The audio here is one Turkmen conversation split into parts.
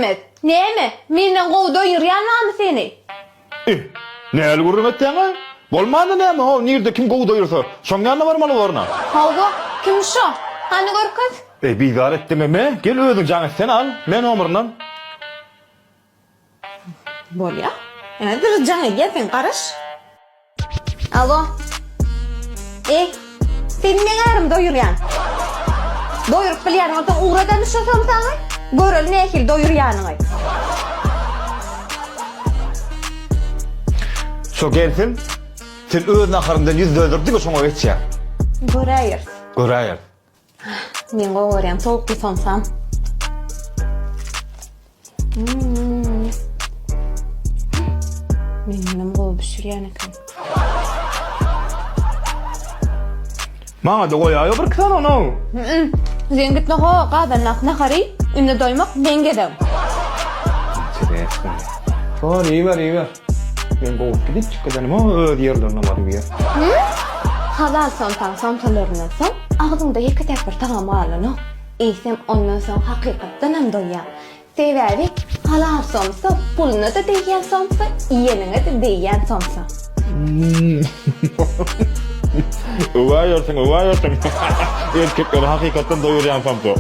islemez. Näme, menden gowy doýurýan barmy seni? Ih, nähili gürrüň etýäň-aý? Bolmanda näme, ho, nirde kim gowy doýursa, şoň ýanyna barmaly borna. Hawa, kim şo? Hany görkez? Eý, bizar etdiňmi, me, gel özüň jaň etsene, al, me nomeryndan. Bolýa. Häzir jaň edýän, sen garaş. Alo. Eý, sen meň ärim doýurýan. Doýuryp bilýän bolsaň ugradany şo somsaňy, göreli nähili doýurýanyňy. Şo gelsin, sen öz naharyňdan ýüz döndürip diňe şoňa geçýäň. Göräýeris. Göräýeris. Men gowy görýän towukly somsam. Hmm. Mendenem gowy bişirýän eken. Maňa da goýaý bir iki sany onuň. Sen gitme ho gazandaky nahary, indi doýmak meň gezegim. Interesno. Bor, iýiber, iýiber. Men gowup gidip çykydanym o öz ýerlerine baryp iýer. Halal somsaň somsalaryndan soň agzyňda ýeke-täk bir tagam galanok. Eýsem ondan soň hakykatdanam doýýaň. Sebäbi halal somsa puluna-da degýän somsa, iýeniňe-de degýän somsa. Öwäýersiň, öwäýersiň. Erkekleri hakykatdan doýurýan somsa.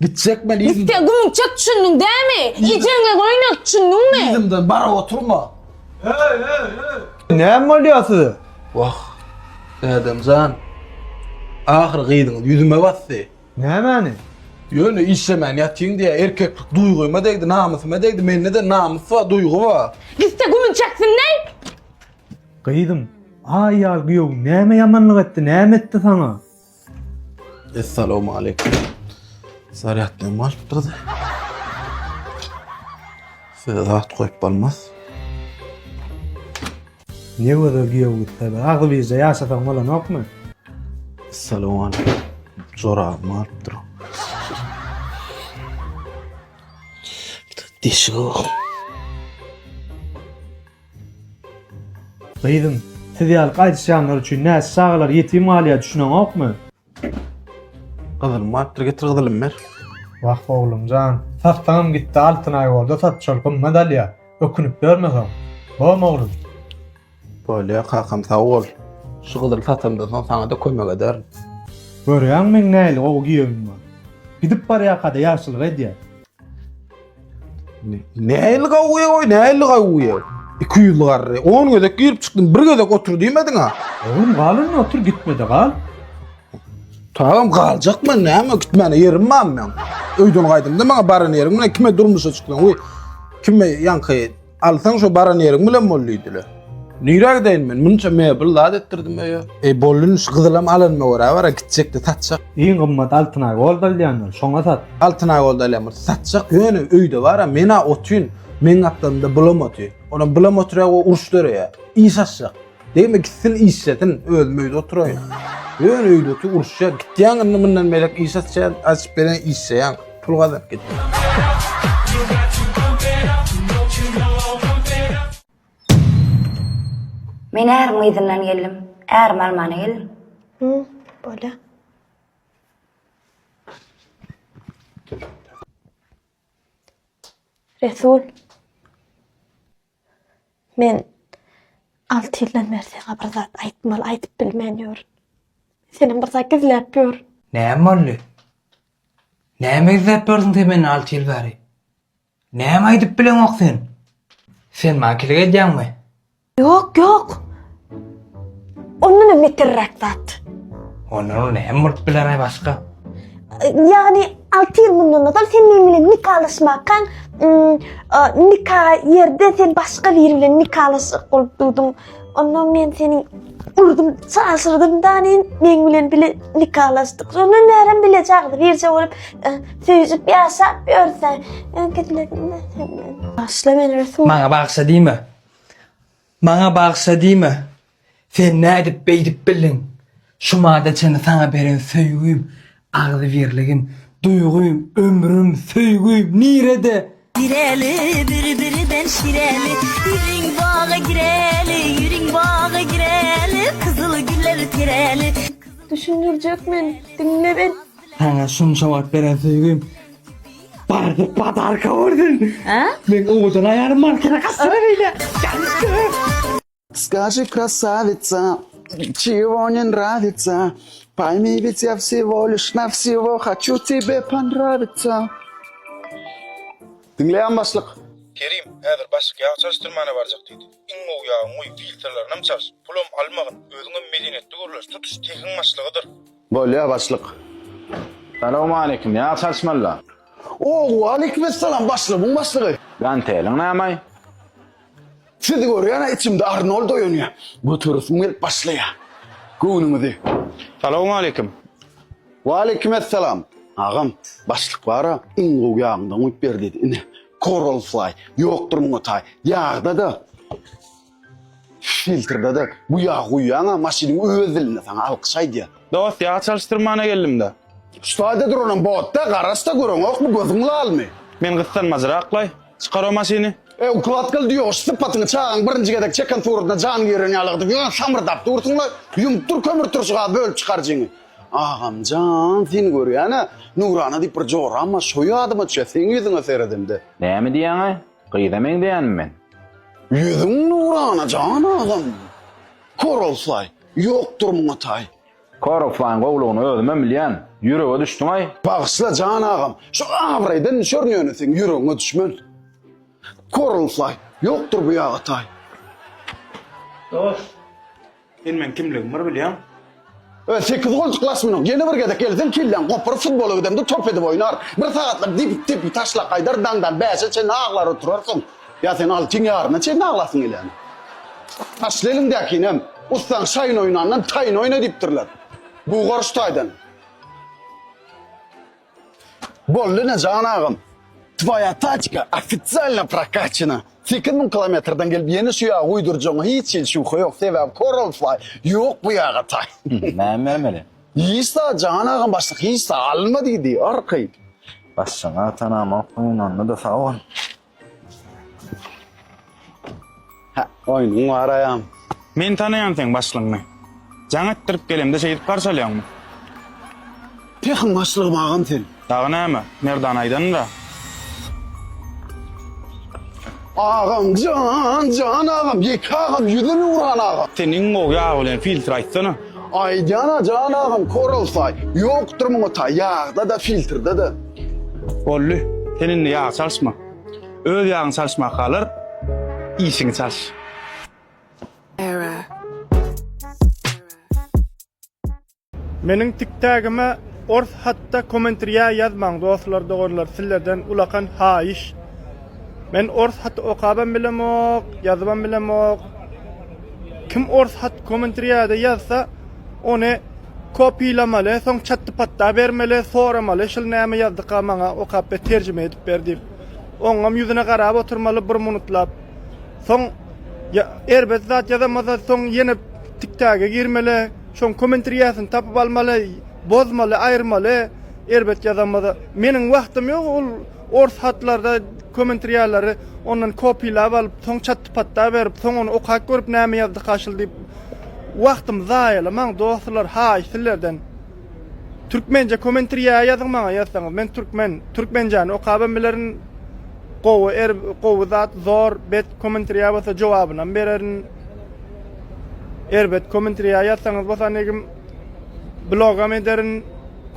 Gitjek men yzym. Gitseň gümükjek düşündiň dämi? Ejeňle oýnak düşündiňmi? Yzymdan baryp oturma. Hey hey hey. Näme bolýar size? Wah, dädemjan. Ahyry gyzyňyz ýüzüme basdy. Nämäni? Ýöne işlemän ýatyň diýýär. Erkeklik duýgyma degdi, namysyma degdi. Mende-de namys bar, duýgy bar. Gitse gümünçeksin-leý! Gyzym, aý ýaly giýewiň näme ýamanlyk etdi, näme etdi saňa? Essalawmaleýkum. Zarýadnyň alypdyrdy. Size zat goýup bolmaz. Ne gözel giýew gitse be, agzybirje ýaşasaň bolanokmy? Essalawmaleýkum. Jorabymy alypdyr. Deşigi ýok. Gyzym, siz ýaly gaýdyşýanlar üçin näçe çagalar ýetim galýar düşüneňokmy? Gyzylym barypdyr, getir gyzylymy ber. Wah oglumjan, satsaňam gitdi Altynaý bolda sat şol gymmat alýar. Ökünip ýörme soň. Bormy oglum? Bolýa kakam sag bol. Şu gyzyly satamdan soň saňa-da kömek ederin. Görýäňmi meň nähili gowy giýewim bar. Gidip barýarka-da ýagşylyk edýär. Nähili gowy goý, nähili gowy. 200 garry. 10 gezek girip çykdym, bir gezek otur diýmediň ha. Oglum gal onda otur gitme-de gal. Tamam galjak men näme gitmäne ýerim bar meň. Öýden gaýdymda maňa baran ýeriň bilen kime durmuşa çyksaň, we kime ýaňky Alsaň şo baran ýeriň bilen bol diýdiler. Nirä gideýin men? Munça mebel zat etdirdim öýe. Eý boldy şu gyzylam alanyma görä bara gitjekde satjak. Iň gymmat Altynaý gold alýandyr, şoňa sat. Altynaý gold alýan bolsa satjak, ýöne öýde bara men-ä otyn, meň gapdalymda bulam otyr. Onam bulam oturýar we uruş döreýär. Iş açjak. Degme gitsin işlesin, özüm öýde oturaýyn. Ýöne öýde otyr uruşýar. Gitýäň indi mundan beýläk iş açýan, açyp beren işleýäň. Pul gazanyp git. Men äriň yzyndan geldim. Ärimi almana geldim. Hı, bolýa. Resul. Men alty ýyldan bäri saňa bir zat aýtmaly, aýdyp bilmän ýörün. Senem bir zat gizläp ýör. Näme boldy? Näme gizläp ýörsüň sen menden alty ýyl bäri? Näme aýdyp bileňok sen? Sen maňa kilik edýäňmi? Ýok, ýok. Ondan hem beterräk zat. Ondan ol näme bolup biler-aý başga? Ýagny alty ýyl mundan ozal sen meň bilen nikalaşmakaň, nika ýerde sen başga biri bilen nikalaşjak bolup durduň. Ondan men seni urdum, çaşyrdym da meň bilen bile nikalaşdyk. Şondan bärem bile jagdy birje bolup söýüşip ýaşap ýörse. Gizledim senden. Bagyşla meni Resul. Maňa bagyşla diýme. Maňa bagyşla diýme. Sen nädip beýdip bildiň? Şu mada çenli saňa beren söýgüm, agzybirligim, duýgym, ömrüm, söýgüm nirede? Gireli bir-birden. bilen şireli. Ýörüň baga gireli, ýörüň baga gireli, Gyzyl güller tereli. Düşündirjek men, diňle ben. Saňa şunça wagt beren söýgim bardy podarka bolsun. Ha? Men owadan aýalym markete gaçsana beýle. Скажи, красавица, чего не нравится? Пойми, ведь я всего лишь на всего хочу тебе понравиться. Diňleýän başlyk. Kerim, häzir başlyk ýag çalyşdyrmana barjak diýdi. Iň gowy ýagyň goý, filtrlerinem çalyş. Pulam almagyn. Özüňem medeniýetli gürleş, tutuş tehiň başlygydyr. Bolýa başlyk. Salowmaleýkim, ýag çalyşmalyda. O, waleýkimessalam başlygymyň başlygy. Ganteliň nämaý? Sizi görýän-ä içimde Arnold oýanýar. Göteresim gelip başlaýar. Göwnüňizi. Salowmaleýkim. Waleýkimessalam. Agam, başlyk bar-a, iň gowy ýagyňdan guýup ber diýdi. Ine, Coral Fly. Ýokdur muňa taý. Ýagda-da, filtrde-de bu ýagy guýýaň-a, maşynyň öz dilinde saňa alkyş aýdýar. Dost, ýag çalyşdyrmana geldim-de. Şu taýda duranam bot-da, garaş-da göreňokmy, gözüň lalmy? Men gyssanmajyraklaý. Çykar o maşyny. Eý, ukladkaly düýeguş, sypatyňy çagaň birinji gezek çeken suratyna jan giren ýaly gydyp, ýöne samyrdap dursuň-la, ýumup dur kömürturşy gaz bölüp çykaryjyňy. Agam jan, seni görýän-ä, Nurana diýip bir joram bar, şo ýadyma düşýär, seň ýüzüňe seredemde. Näme diýýäň-aý? Gyza meňzeýänmi men? Ýüzüň nurana jan agam. Korolflaý, ýokdur muňa taý. Korolflaýyň gowulygyny özümem bilýän. Ýürege düşdüň-aý. Bagyşla jan agam, şu abraýdan düşerin ýöne seň ýüregiňe düşmen. Korolflaý, ýokdur bu ýaga taý. Dost, sen meň kimligimi bir bilýäň. Ö, sekiz golçuk lasmynyň, ýene bir gezek gelsem kelläňi goparyp futbola gidemde top edip oýnar. Bir sagatlap depip-depip taşlap gaýdar, daňdan bäşe çenli aglar oturarsyň. Ýa sen altyň ýaryna çenli aglasyň gelýärmi? Taşla eliňdäkinem, ussaň şaýyny oýnandan taýyny oýna diýipdirler. Bugar şu taýdan. Boldy ine jan agam. Twoýa taçka ofitsialno prokaçena. 8000 kilometrden gelip ýene şu ýagy guýdurjagyňa hiç hili şübhe ýok. Sebäbi Coral Fly ýok bu ýaga taý. Näme bermeli? Hiç zat jan agam başlyk hiç zat alynma diýdi. Arkaýyn. Başlygyňa tanamok, onda-da sag bol. Hä, oýnuň bar aýam. Men tanaýan seň başlygyňy. Jaň etdirip gelemde şeýdip garşy alýaňmy? Pehiň başlygym agam sen. Dagy näme, Merdan aýdandyr-a. Agam jan, jan agam, ýeke agam, ýüze Nuran agam. Sen iň gowy ýag bilen filtr aýtsana. Aýdýan-a jan agam, Coral Fly, ýokdur muňa taý, ýagda-da, filtrde-de. Boldy, sen indi ýag çalyşma. Öz ýagyňy çalyşmak galar, işiňi çalyş. Meniň tiktägime ors hatda komentriýa ýazmaň dostlar doganlar sizlerden ulakan haýyş. Men ors haty okabam bilemok, ýazybam bilemok. Kim ors hat komentriýada ýazsa ony kopilamaly, soň çatdy-patda bermeli, soramaly şul näme ýazdyka maňa okap ber terjime edip ber diýip. Oňam ýüzüne garap oturmaly bir munutlap. Soň erbet zat ýazamasa soň ýene tiktäge girmeli, şoň komentriýasyny tapyp almaly, bozmaly, aýyrmaly erbet ýazamasa. Meniň wagtym ýok ol ors hatlarda komentriýalary ondan kopilap alyp soň çatdy-patda berip soň ony okap görüp näme ýazdyka şul diýip wagtymy zaýalamaň dostlar haýyş sizlerden. Türkmence komentriýa ýazyň maňa ýazsaňyz men türkmen türkmenjäni okabam bilerin gowy er gowy zat zor bet komentriýa bolsa jogabynam bererin erbet komentriýa ýazsaňyz bolsa negim blogam ederin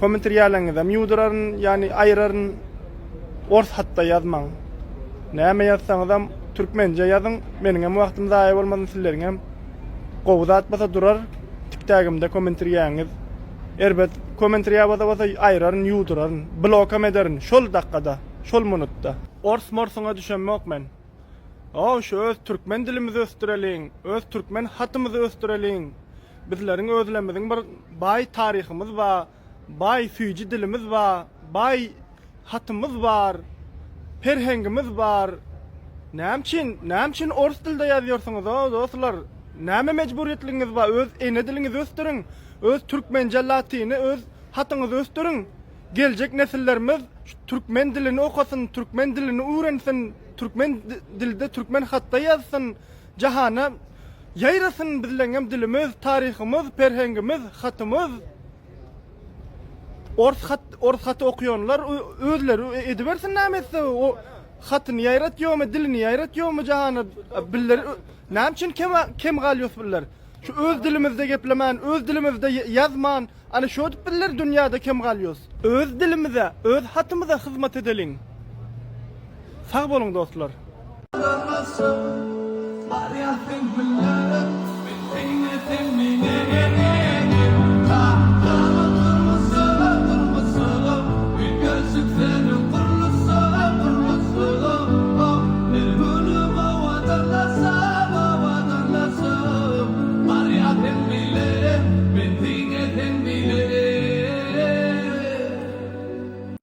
komentriýalaryňyzam ýuwduraryn ýagny aýyraryn ors hatda ýazmaň näme ýazsaňyzam türkmence ýazyň meniňem wagtym zaýa bolmasyn sizleriňem Gowy zat bolsa durar tiktägimde komentriýäňiz erbet komentriýa bolsa bolsa aýraryn ýuwduraryn blokam ederin şol dakgada şol munutda. Ors morsuňa düşemok men. Ow şu öz türkmen dilimizi ösdüreliň, öz türkmen hatymyzy ösdüreliň. Bizleriň özlemizin bir baý taryhymyz ba, baý süýji dilimiz ba, baý Hatymyz bar, perheňgimiz bar. Näme üçin, näme üçin ors dilde ýazýarsyňyz-ow, dostlar? Näme mejburyýetligiňiz bar? Öz ene diliňizi ösdüriň. Öz türkmenje latyny, öz hatyňyzy ösdüriň. Geljek nesillerimiz şu türkmen dilini okasyn, türkmen dilini öwrensin. Türkmen dilde türkmen hatda ýazsyn. Jahana ýaýrasyn bizleňem dilimiz, taryhymyz, perhengimiz, hatymyz. Ors hat ors haty okuýanlar özleri edibersin näme etse o hatyny ýaýratýomy dilini ýaýratýomy jahana biller näme üçin kem kem galýos biller şu öz dilimizde geplemän öz dilimizde ýazman ana şödüp biller dünýäde kem galýos öz dilimize öz hatymyza hyzmat edeliň sag boluň dostlar.